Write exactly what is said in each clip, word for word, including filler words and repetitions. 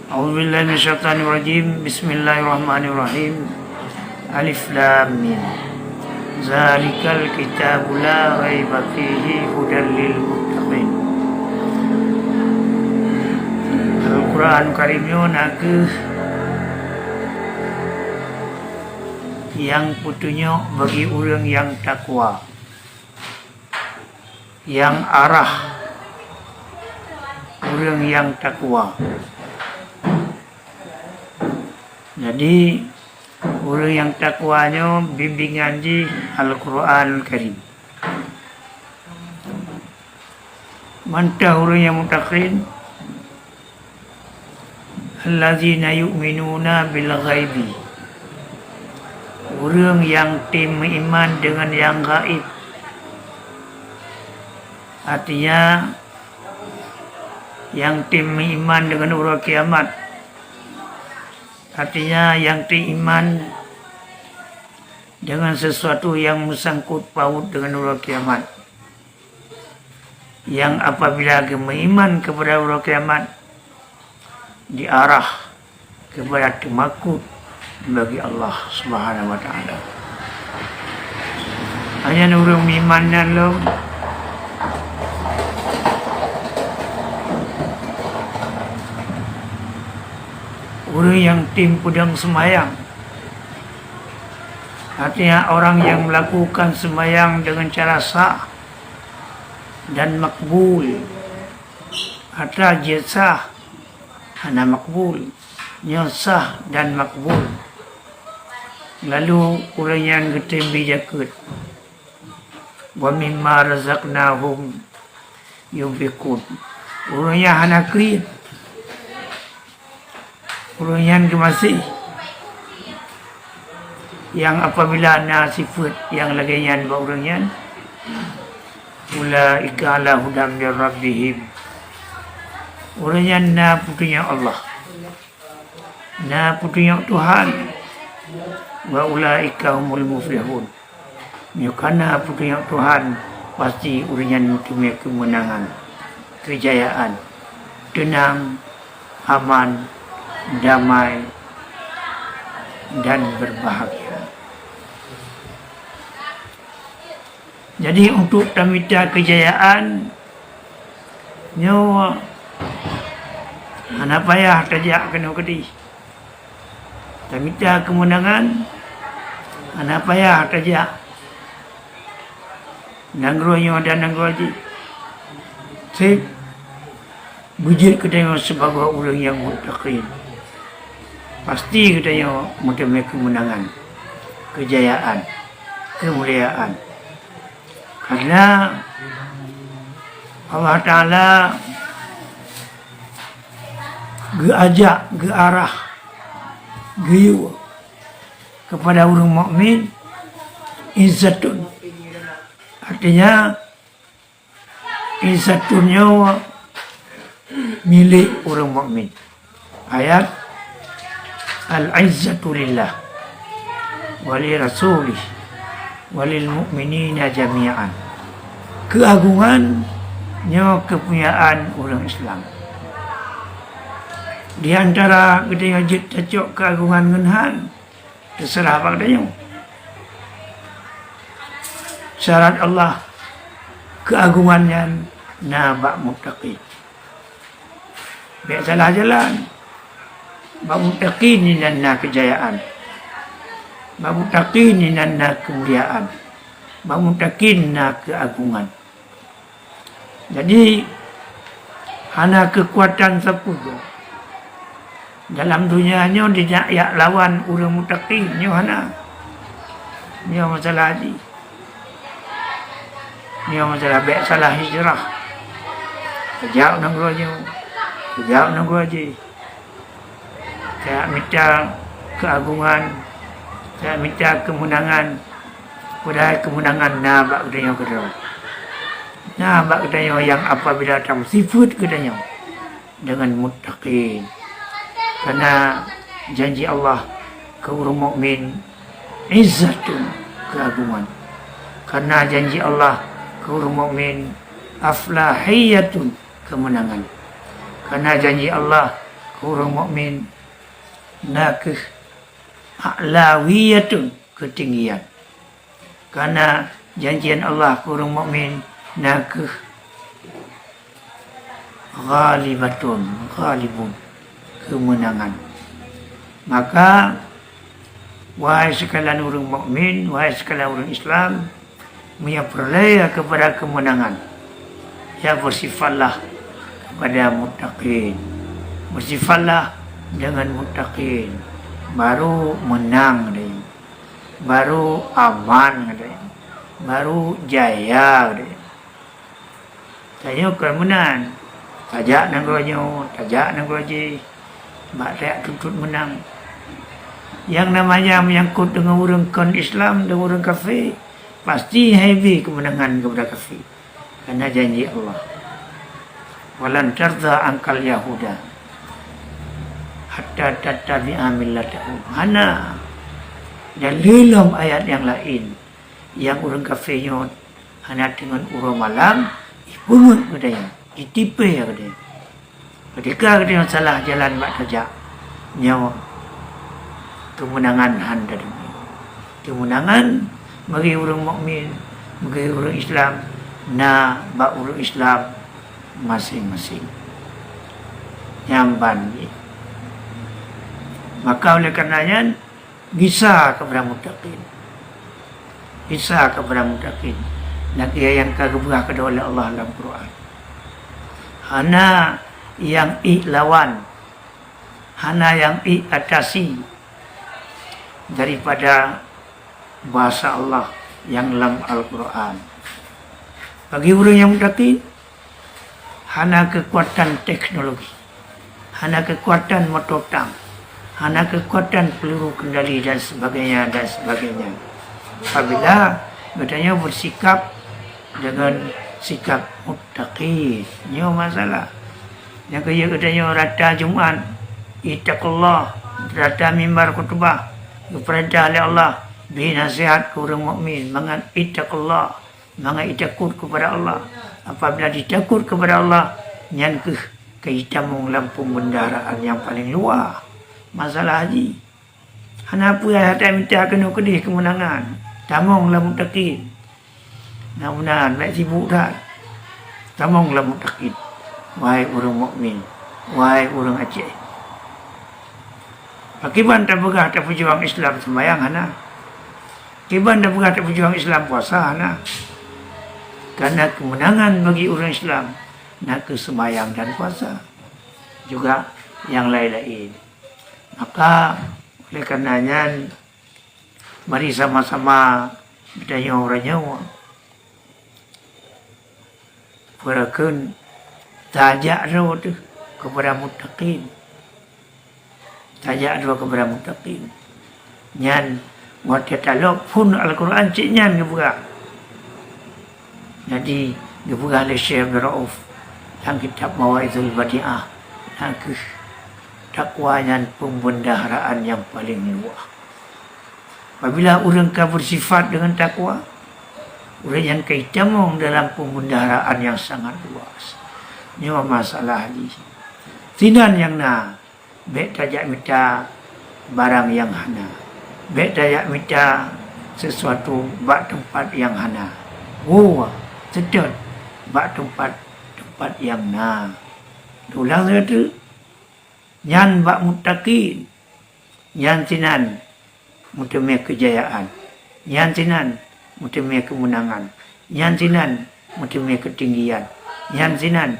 A'udzubillahi minasyaitonirrajim. Bismillahirrahmanirrahim. Alif Lam Mim. Zalikal kitabu la raiba fihi hudal lil muttaqin. Al-Quran Karim nyoe na kheueh nyang peutunyok bagi ureuëng nyang takwa, nyang arah ureuëng nyang takwa. Jadi, ureuëng nyang takwa nyoe bimbingan jih Al-Quran Karim. Mantong ureuëng nyang muttaqin, allazina yu'minuna bil ghaibi, ureuëng nyang tem meuiman deungon nyang gaib. Artinya, nyang tem meuiman deungon uroe kiamat. Artinya, nyang tem iman deungon sesuatu nyang meusangkut paut deungon uroe kiamat. Nyang apabila geumeuiman keupada uroe kiamat, diarah keupada teumakot bagi Allah Subhanahu wa Taala. Hanya ureuëng meuiman nyan lom, ureuëng nyang tem peudong seumayang. Artinya, orang yang melakukan sembahyang dengan cara sah dan makbul. Ata jeuet sah, hana makbul. Nyoe sah dan makbul. Lalu ureuëng nyan geutem bi jakeuet. Wa mimma razaqnahum yunfiqun. Ureuëng nyan hana kriet. Ureuëng nyan geumaséh. Nyang apabila na sifeuet nyang lagée nyan bak ureuëng nyan, ulaika ala hudan mir rabbihim. Ureuëng nyan na peutunyok Allah. Na peutunyok Tuhan. Wa ulaika humul muflihun. Nyoe kana peutunyok Tuhan, pasti ureuëng nyan meuteumé keumeunangan, keujayaan, teunang, aman, damai, dan berbahagia. Jadi, untuk tamita keujayaan, nyoe hana payah tajak keunoe keudeh. Tamita keumeunangan, hana payah tajak nanggroe nyoe dan nanggroe jih. Seb beujeuet geutanyoe sibagoe ureuëng nyang muttaqin, pasti geutanyoe meuteumé keumeunangan, keujayaan, keumuliaan. Karena Allah Taala geuajak, geuarah, geuyue keupada ureuëng mukmin izzatun. Artinya, izzatun nyoe milék ureuëng mukmin. Ayat, "Al-izzatu lillah, wa li rasulih, wa lil mu'minina jami'an." Keuagongan nyoe keupunyaan ureuëng Islam. Di antara geutanyoe jeuet tacok keuagongan ngon han, teuseurah bak geutanyoe. Syarat Allah keuagongan nyan na bak muttaqin. Bék salah jalan. Bak muttaqin inan na keujayaan. Bak muttaqin inan na keumuliaan. Bak muttaqin na keuagongan. Jadi, hana keukuatan sapeue goe dalam donya nyoe dijak jak lawan ureuëng muttaqin nyoe hana. Nyoe masalah jih. Nyoe masalah bék salah hijrah. Keujak nanggroe nyoe, keujak nanggroe jih. Tajak mita keuagongan, tajak mita keumeunangan, padahai keumeunangan na bak geutanyoe keudroe. Na bak geutanyoe nyang apabila tameusifuet geutanyoe deungon muttaqin. Karena janji Allah keu ureuëng mukmin izzatun, keuagongan. Karena janji Allah keu ureuëng mukmin aflahiyatun, keumeunangan. Karena janji Allah keu ureuëng mukmin na kheueh a'lawiyatun, keutinggian. Karena janjian Allah keu ureuëng mukmin na kheueh ghalibatun, ghalibun, keumeunangan. Maka, wahai sekalian ureuëng mukmin, wahai sekalian ureuëng Islam, meunyoe peureulée keupada keumeunangan, ya, beusifatlah keupada muttaqin. Beusifatlah deungon muttaqin, baru meunang deh, baru aman deh, baru jaya deh. Tanyoe kon meunan, tajak nanggroe nyoe, tajak nanggroe jih, bak tajak tutut meunang. Nyang namanya menyangkut deungon ureuëng kon Islam, deungon ureuëng kafé, pasti hana bri keumeunangan keupada kafé. Karena janji Allah, "Walan tarda ankal yahuda hatta tattabi'a millatahum." Hana. Dan lom ayat nyang laén, nyang ureuëng kafé nyoe hana teungon uroe malam, jipeungeuet geutanyoe, jitipée geutanyoe. Ketika geutanyoe salah jalan bak tajak, nyoe keumeunangan hana teungoh. Keumeunangan bagi ureuëng mukmin, bagi ureuëng Islam, na bak ureuëng Islam maséng-maséng. Nyan ban jih. Maka oleh karena nyan, gisa keupada muttaqin. Gisa keupada muttaqin. Lagée nyang ka geupeugah keudroe lé Allah lam Quran. Hana nyang ék lawan, hana nyang ék atasi daripada bahasa Allah nyang lam Al-Quran. Bagi ureuëng nyang muttaqin, hana keukuatan teknologi, hana keukuatan moto tang, hana keukuatan peluru kendali dan sebagainya, dan sebagainya. Apabila geutanyoe bersikap dengan sikap muttaqin, nyoe masalah. Nyang keu geutanyoe rata Jumat, ittaqullah, rata mimbar khutbah, geupeurintah lé Allah, bri nasihat keu ureuëng mukmin mangat ittaqullah, mangat jitakot keupada Allah. Apabila jitakot keupada Allah, nyan kheueh ka jitamong lam peubendaharaan nyang paleng luwa. Masalah jih, hana peue, hana mita keunoe keudeh keumeunangan. Tamong lam muttaqin. Mudah-mudahan, bék sibuk that. Tamong lam muttaqin, wahai ureuëng mukmin, wahai ureuëng Aceh. Pakriban tapeugah tapeujuang Islam, seumayang hana? Pakriban tapeugah tapeujuang Islam, puasa hana? Karena keumeunangan bagi ureuëng Islam na kheueh seumayang dan puasa, juga nyang laén-laén. Maka, oleh karena nyan, mari sama-sama geutanyoe uroe nyoe peureukeuen tajak droe teuh keupada muttaqin. Tajak droe keupada muttaqin. Nyan watée talop phon Al-Quran cit nyan geupeugah. Jadi, geupeugah lé Syekh Abdul Rauf lam kitab Mawaizul Badiah, na kheueh takwa nyan peubendaharaan nyang paleng luwah. Apabila ureuëng ka beusifat deungon takwa, ureuëng nyan ka jitamong dalam peubendaharaan nyang sangat luas. Nyoe masalah jih. Sinan nyang na, bék tajak mita barang nyang hana. Bék tajak mita sesuatu bak teumpat nyang hana. Woe, seutôt bak teumpat-teumpat nyang na. Ulang lé teuk, nyan bak muttaqin. Nyan sinan meuteumé keujayaan. Nyan sinan meuteumé keumeunangan. Nyan sinan meuteumé keutinggian. Nyan sinan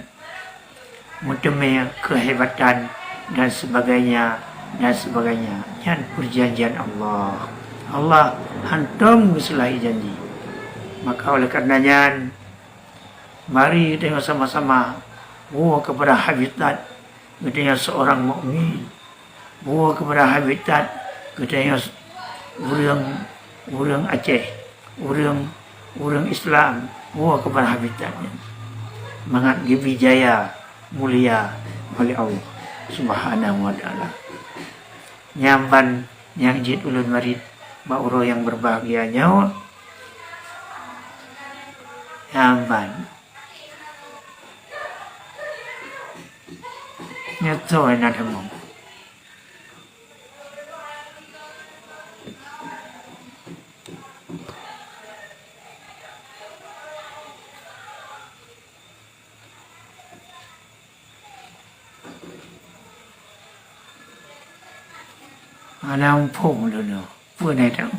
meuteumé keuhebatan dan sebagainya, dan sebagainya. Nyan peurjanjian Allah. Allah hantom geuseulahi janji. Maka oleh karena nyan, mari geutanyoe sama-sama woe keupada habitat geutanyoe seurang mukmin. Woe keupada habitat geutanyoe ureuëng, ureuëng Aceh, ureuëng, ureuëng Islam, woe keupada habitat nyan. Mangat geubri jaya mulia oleh Allah Subhanahu wa Taala. Nyan ban nyang jeuet ulôn marit bak uroe nyang beubahgia nyoe. Nyan ban. Nyoe soe na tamong. Hana muphom lôn nyoe. Peue na tam?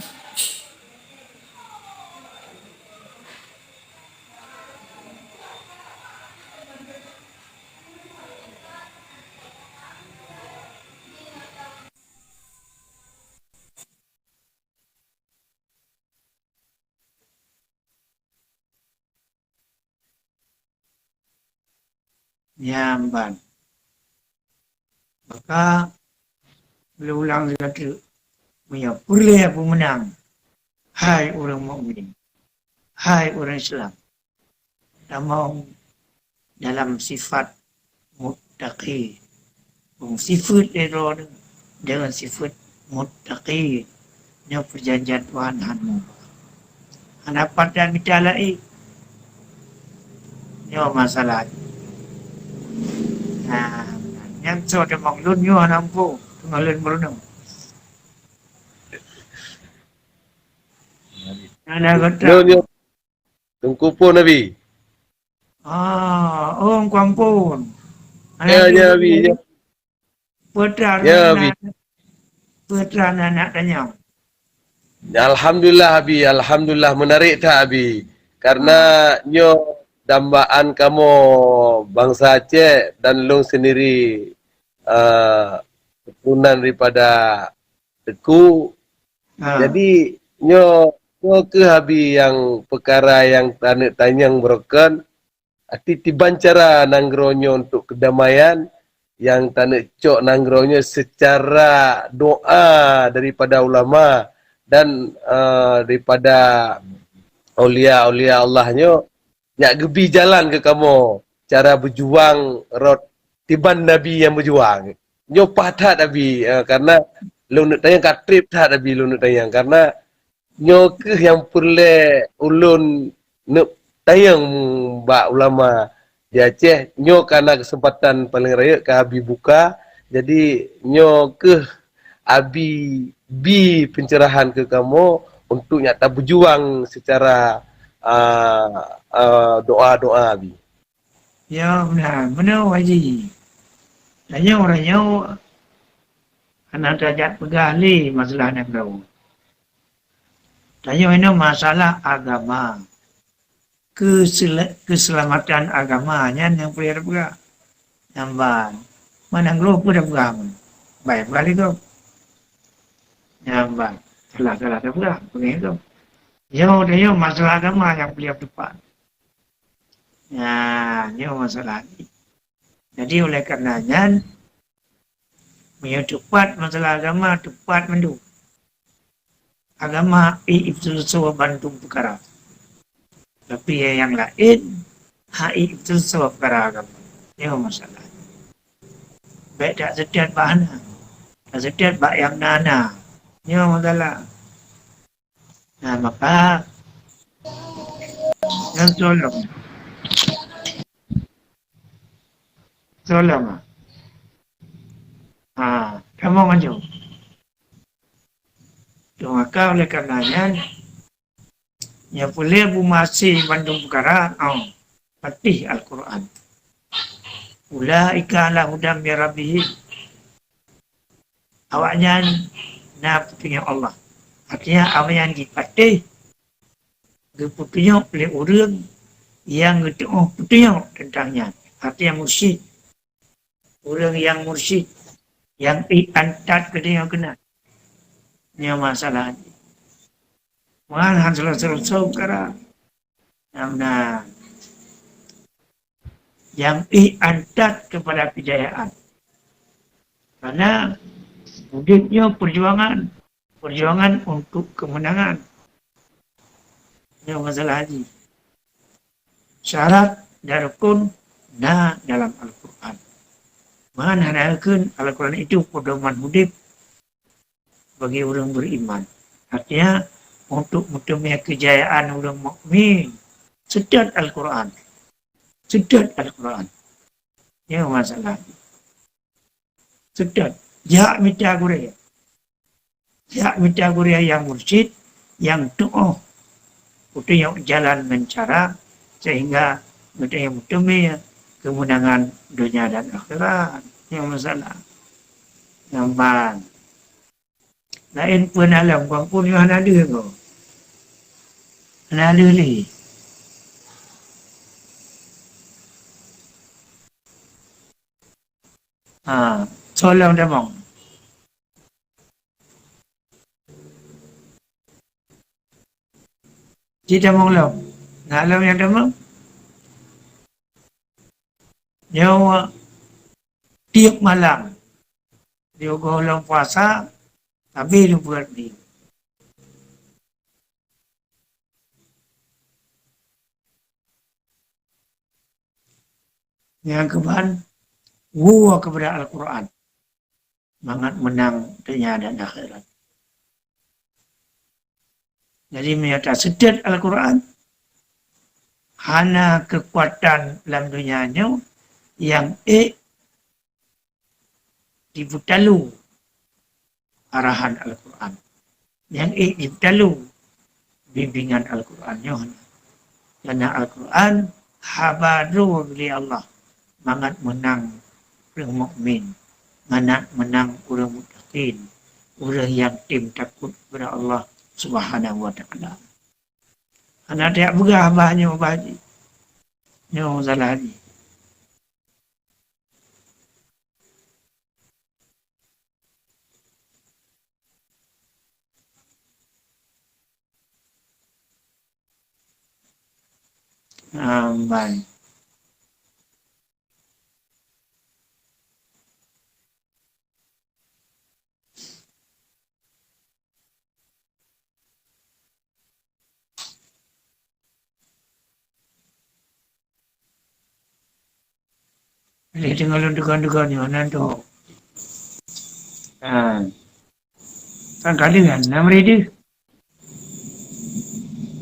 Nyan ban. Maka, lôn ulang lagi, meunyoe peureulée peumeunang, hai ureuëng mukmin, hai ureuëng Islam, tamong dalam sifat muttaqi. Ureuëng sifeuet lé droeneuh deungon sifeuet muttaqi. Nyoe peujanjian Tuhan hana mubah. Hana pat mita laén. Nyoe masalah. Nah, nyang soe tamong lôn nyoe hana muphom, teungoh lôn meurunoe. Hana gata. Lôn nyoe Teungku Pon, Abi. Ah, oh, Teungku Ampon. Ya, anak ya, Abi, ya. Putra ya, Abi. Putra anak tanyong. Alhamdulillah, Abi. Alhamdulillah, menarik that, Abi. Karena ah, nyoe dambaan kamoe bangsa Aceh dan lôn sendiri, eh, keturunan daripada Teungku. Ah. Jadi, nyoe, nyoe keuh Abi nyang peukara nyang taneuk tanyong beurokon, arti tiban cara nanggroe nyoe untuk keudamaian, nyang taneuk cok nanggroe nyoe seucara doa daripada ulama dan, eh, daripada aulia-aulia Allah nyoe, nyak geubi jalan keu kamoe cara beujuang rot tiban Nabi nyang beujuang. Nyoe paih that Abi, eh, karena lôn neuk tanyong ka treb that Abi lôn neuk tanyong, karena nyoe keuh nyang peureulée ulôn neuk tanyong bak ulama di Aceh. Nyoe ka na keuseumpatan paleng rayeuk ka Abi buka, jadi nyoe keuh Abi bi pencerahan keu kamoe untuk nyak tabeujuang seucara, a, a, doa-doa Abi. Ya, meunan. Meunoe, Haji. Tanyoe uroe nyoe hana tajak peugah lé masalah nanggroe. Tanyoe inoe masalah agama. Keusela-, keuseulamatan agama nyan nyang peureulée tapeugah. Nyan ban. Meunan nanggroe peue tapeugah meunan? Bai peugah lé gob. Nyan ban. Salah-salah tapeugah, peugah gob. Nyoe, tanyoe masalah agama nyang peureulée teupat. Nah, nyoe masalah nyan. Jadi, oleh karena nyan, meunyoe teupat masalah agama, teupat mandum. Agama ék ipeuseuleusoe bandum peukara. Tapi nyang laén, hana ék ipeuseuleusoe peukara agama. Nyoe masalah. Bék taseutôt bak hana. Taseutôt bak nyang na-na. Nyoe masalah. Nah, maka nyan tolong. Tolong. Ha, kamoe maju. Maka oleh karena nyan, nyang peureulée beumaséh bandum peukara, oh, patéh Al-Quran. Ulaika ala hudan min rabbihim. Awaknyan na peutunyok Allah. Artinya, awaknyan jipatéh geupeutunyok lé ureuëng nyang geutuoh peutunyok teuntang nyan. Artinya, mursyid. Ureuëng nyang mursyid, nyang ék antat keu donya keunan. Nyoe masalah jih. Meuhan han seuleusoe-seuleusoe peukara. Nyang na, nyang ék antat keupada keujayaan. Karena udeb nyoe peujuangan, peujuangan untuk keumeunangan. Nyoe masalah jih. Syarat dan rukun na dalam Al-Quran. Meuhan hana kheun Al-Quran itu pedoman udeb bagi ureuëng beriman. Artinya, untuk meuteumé keujayaan ureuëng mukmin, seutôt Al-Quran. Seutôt Al-Quran. Nyoe masalah. Seutôt, jak mita gurée. Jak mita gurée nyang mursyid, nyang tuoh peuteunyok jalan ngon cara, sehingga geutanyoe meuteumé keumeunangan donya dan akhirat. Nyoe masalah. Nyan ban. Laén peue na lom, kon peue nyoe hana deuh ko. Hana deuh lé. Ha, soe lom tamong. Ci tamong lom. Na lom nyang tamong? Nyoe tiep malam. Di ugoe lom puasa, sabe lôn peugah di. Nyang keuban, woe keupada Al-Qur'an, mangat meunang donya dan akhirat. Jadi, meunyoe taseutôt Al-Qur'an, hana keukuatan lam donya nyoe nyang ék jipeutalu arahan Al-Qur'an. Nyang ék jipeutalu bimbingan Al-Qur'an nyoe. Karena Al-Qur'an haba droe lé Allah mangat meunang ureuëng mukmin, mangat meunang ureuëng muttaqin, ureuëng nyang tem takot keupada Allah Subhanahu wa Taala. Hana tajak peugah bah nyoe bah jih. Nyoe salah jih. Ambai. Lé teungoh lôn tegon-tegon nyoe nan tu. Ha. Kan ka deungon, na meuri deuh.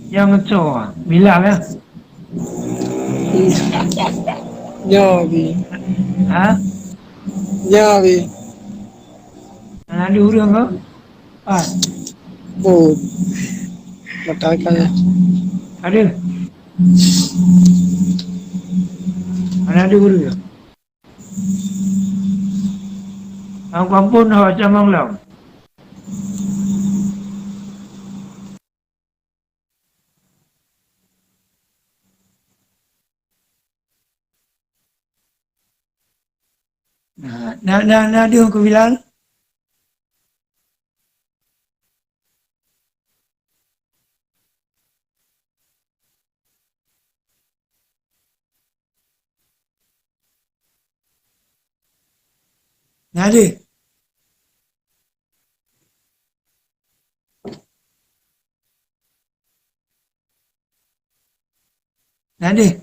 Nyang ngeco, Bilal, ya? Nyoe, Abi. Ha? Nyoe, Abi. Hana deuh ureueng ke? Pat? Oh. Mata ikan, ya. Ada? Hana deuh ureueng. Lam kampung ho camong lom. Na, na, na, na deuh keu Bilal? Na deuh? Na deuh?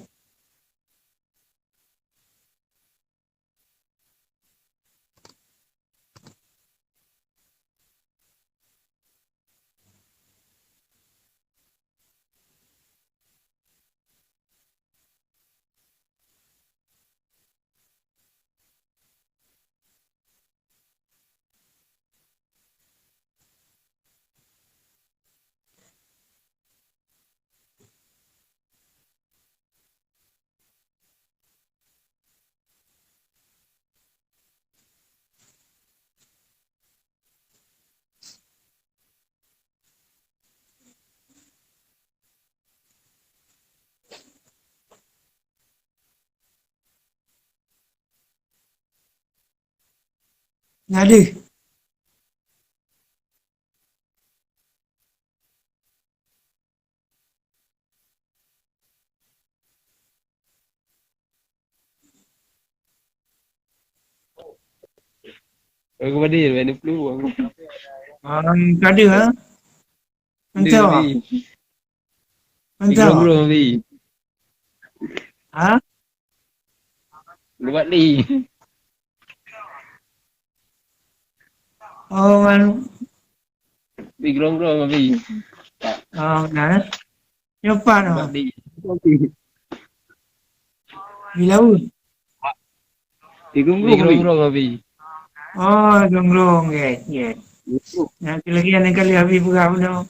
Na deuh? Aku badi, badi flu aku. Ah, ka deuh, ha? Deuh, mantap. Abi. Mantap. Igrong-grong, Abi. Ha? Geubat li. Oh, man. Igrong-grong, Abi. Oh, nah. Nyoe pat, oh. Geubat li. Di laut. Igrong-grong, Abi. Igrong-grong, Abi. Oh, gonggong, yes, yes. Nah, lagi yang kali habis peugah bunoe.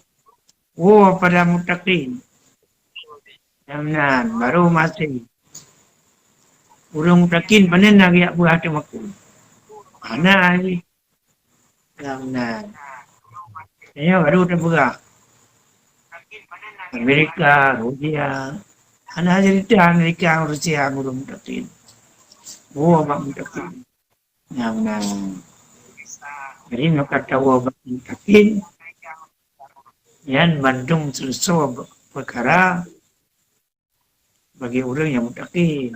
Woe pada muttaqin. Nyang nan, baru masih. Ureuëng muttaqin panen na geujak peugah teumakot. Hana lagi. Nyang nan. Nyoe baru teupeugah. Amerika, Rusia. Hana cerita Amerika, Rusia, ureuëng muttaqin. Woe bak muttaqin. Nyang nan. Jadi, maka tawoe bak muttaqin, nyan bandum seuleusoe peukara bagi ureuëng nyang muttaqin.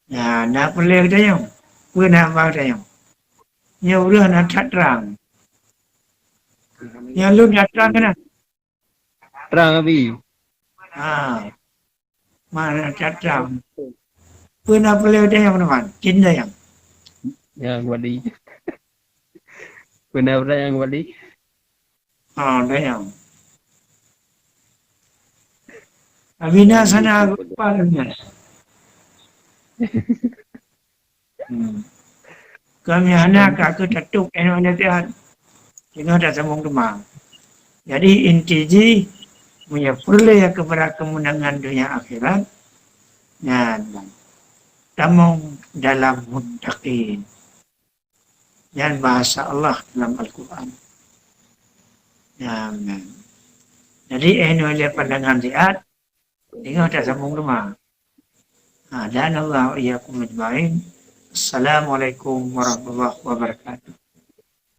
Nah, na peureulée geutanyoe. Peue na ba geutanyoe? Nyoe ureuëng na that trang. Nyoe lôn that trang keunan. Trang, Abi. Ha. Mana that trang? Peue na peureulée geutanyoe, teman? Cinta yang. Ya, Wali. Peue na peureulée yang, Wali? Ah, dah yang. Abina sana apa Abina? Hmm. Kami hana ka ke tatuk eno latihan. Tengah dah sambung teuma. Jadi inti jih, meunyoe peureulée kepada kemenangan dunia akhirat, nyan tamong dalam muttaqin. Nyan bahasa Allah dalam Al-Quran. Nyan, nyan. Jadi, eh, nyoe lé pandangan siat, tengok tak sambung teuma. Ha, dan Allah wa iyyakum ajma'in. Assalamualaikum warahmatullahi wabarakatuh.